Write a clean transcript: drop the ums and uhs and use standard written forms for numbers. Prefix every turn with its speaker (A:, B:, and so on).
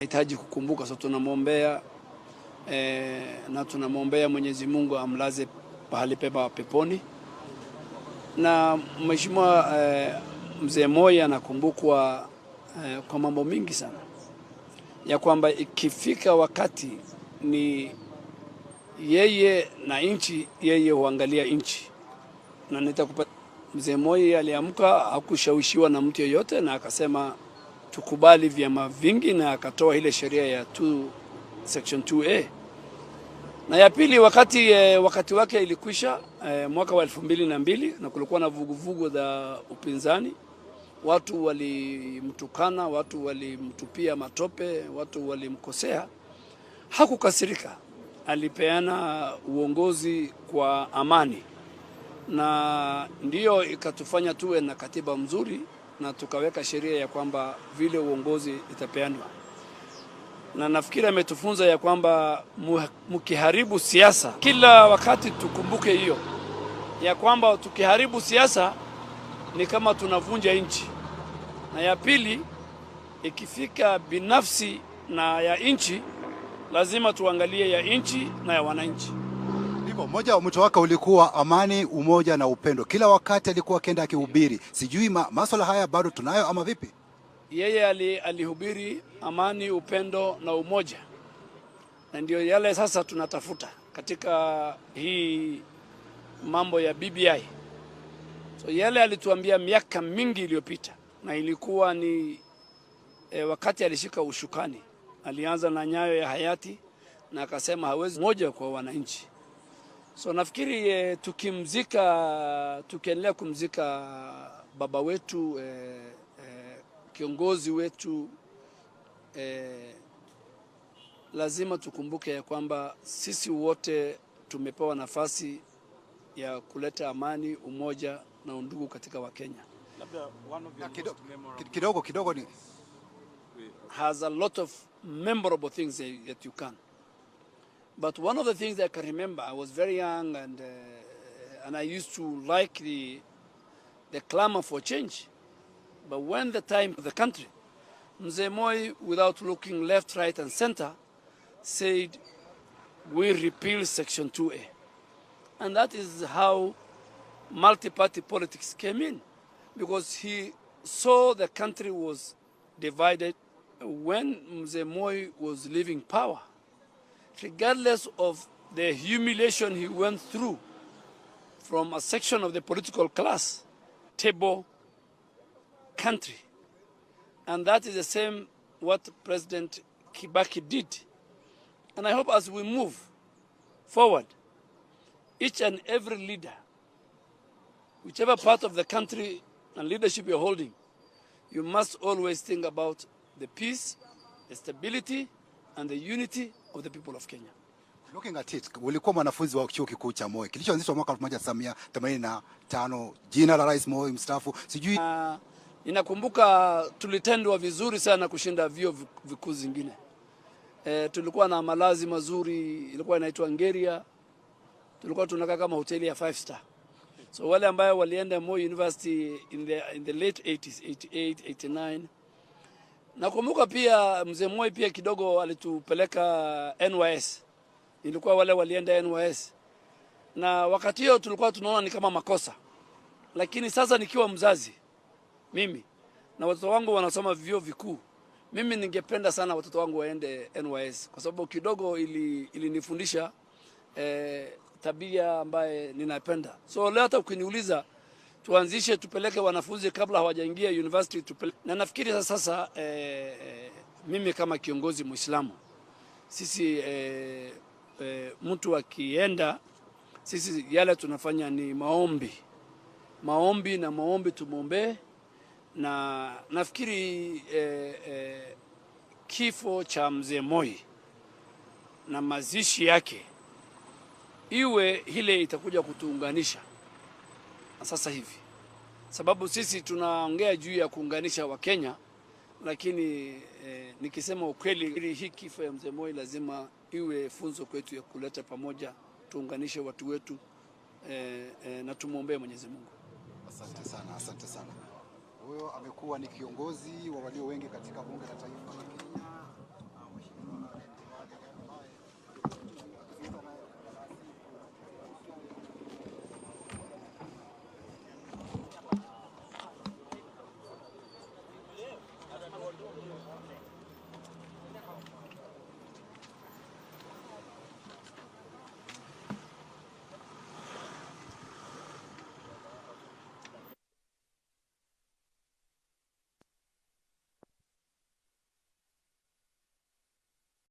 A: Hitaji kukumbuka, so tunamwombea na tunamwombea Mwenyezi Mungu amlaze pahali pema peponi. Na Mheshimiwa Mzee Moi anakumbukwa kwa mambo mingi sana, ya kwamba ikifika wakati ni yeye na nchi, yeye huangalia nchi, na nitakupa Mzee Moi aliamka, hakushawishiwa na mtu yeyote, na akasema tukubali vyama vingi, na akatoa ile sheria ya 2 section 2A. Na ya pili, wakati wake ilikwisha mwaka wa 2002, na kulikuwa na vuguvugu za upinzani. Watu walimtukana, watu walimtupia matope, watu walimkosea. Hakukasirika, alipeana uongozi kwa amani, na ndiyo ikatufanya tuwe na katiba mzuri na tukaweka sheria ya kwamba vile uongozi itapeanwa. Na nafikiri ametufunza ya kwamba mkiharibu siasa, kila wakati tukumbuke hiyo ya kwamba tukiharibu siasa ni kama tunavunja nchi. Na ya pili, ikifika binafsi na ya nchi, lazima tuangalie ya nchi na ya wananchi.
B: Ndivyo, mmoja wa mwito wake ulikuwa amani, umoja na upendo. Kila wakati alikuwa akienda akihubiri. Sijui maswala haya bado tunayo ama vipi?
A: Yeye alihubiri amani, upendo na umoja, na ndio yale sasa tunatafuta katika hii mambo ya BBI. So yale alituambia miaka mingi iliyopita, na ilikuwa ni wakati alishika ushukani, alianza na nyayo ya hayati na akasema hawezi moja kwa wananchi. So nafikiri tukiendelea kumzika baba wetu, kiongozi wetu, lazima tukumbuke ya kwamba sisi wote tumepewa nafasi ya kuleta amani, umoja na undugu katika Wakenya.
B: Na kidogo kidogo ni
A: Has a lot of memorable things that you can. But one of the things I can remember, I was very young and I used to like the clamor for change. But when the time of the country, Mzee Moi, without looking left, right, and center, said, "We repeal Section 2A." And that is how multi-party politics came in, because he saw the country was divided. When Mzee Moi was leaving power, regardless of the humiliation he went through from a section of the political class, table country. And that is the same what President Kibaki did. And I hope as we move forward, each and every leader, whichever part of the country and leadership you're holding, you must always think about the peace, the stability, and the unity of the people of Kenya.
B: Looking at it, ulikuwa mwanafunzi wa chuo kikuu cha Moi kilichoanzishwa mwaka 1985, jina la Rais Moi mstaafu. Sijui
A: Ninakumbuka tulitendwa vizuri sana kushinda vyuo vikuu zingine. Tulikuwa na malazi mazuri, ilikuwa inaitwa Ngeria. Tulikuwa tunakaa kama hoteli ya five star. So wale ambayo walienda Moi University in the late 80s, 88, 89. Nakumbuka pia Mzee Moi pia kidogo alitupeleka NYS. Ilikuwa wale walienda NYS. Na wakati hiyo tulikuwa tunaona ni kama makosa. Lakini sasa nikiwa mzazi mimi na watoto wangu wanasoma vyuo vikuu, mimi ningependa sana watoto wangu waende NYS kwa sababu kidogo ilinifundisha tabia ambaye ninapenda. So leo hata ukiniuliza tuanzishe tupeleke wanafunzi kabla hawajaingia university tupeleke. Na nafikiri sasa mimi kama kiongozi Muislamu, sisi mtu akienda, sisi yale tunafanya ni maombi, maombi na maombi, tumwombee. Na nafikiri kifo cha Mzee Moi na mazishi yake iwe ile itakuja kutuunganisha sasa hivi, sababu sisi tunaongea juu ya kuunganisha Wakenya, lakini nikisema ukweli, hii kifo ya Mzee Moi lazima iwe funzo kwetu ya kuleta pamoja, tuunganishe watu wetu na tumwombee Mwenyezi Mungu.
B: Asante sana, asante sana. Huyo amekuwa ni kiongozi wa walio wengi katika Bunge la Taifa la Kenya.